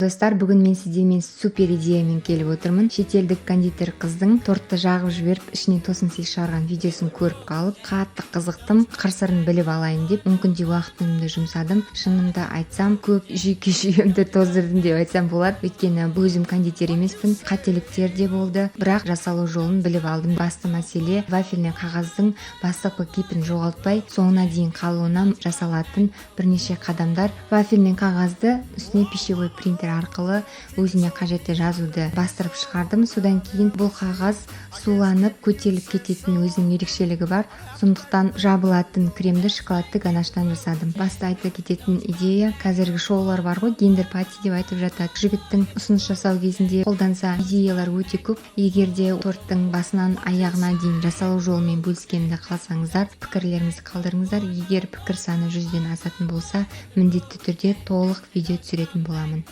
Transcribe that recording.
Достар, бүгін мен сіздермен супер идеямен келіп отырмын. Шетелдік кондитер қыздың тортты жағып жіберіп, ішінен тосын сый шығарған видеосын көріп қалып, қатты қызықтым. Қыр сырын біліп алайын деп 10 күндей уақытымды жұмсадым. Шынымды айтсам, көп жүйке жүйемді тоздырдым деп айтсам болады, өйткені өзім кондитер емеспін, қателіктер де болды, бірақ жасалу жолын біліп алдым. Басты мәселе — вафельный қағаздың бастапқы кейпін жоғалтпай, соңына дейін қалуына жасалатын бірнеше қадамдар. Вафельный қағазды үстіне пищевой принтер арқылы өзіме қажетті жазуды бастырып шығардым. Содан кейін бұл қағаз суланып, көтеріліп кететін өзінің ерекшелігі бар, сондықтан жабылатын кремді шоколадты ганаштан жасадым. Басты айта кететін идея: қазіргі шоулар бар ғой, гендер пати деп айтып жатады, жігіттің ұсыныс жасау кезінде қолданса, идеялар өте көп. Егер де торттың басынан аяғына дейін жасалу жолымен бөліскенімді қаласаңыздар, пікірлеріңізді қалдырыңыздар. Егер пікір саны 100-ден асатын болса, міндетті түрде толық видео түсіретін боламын.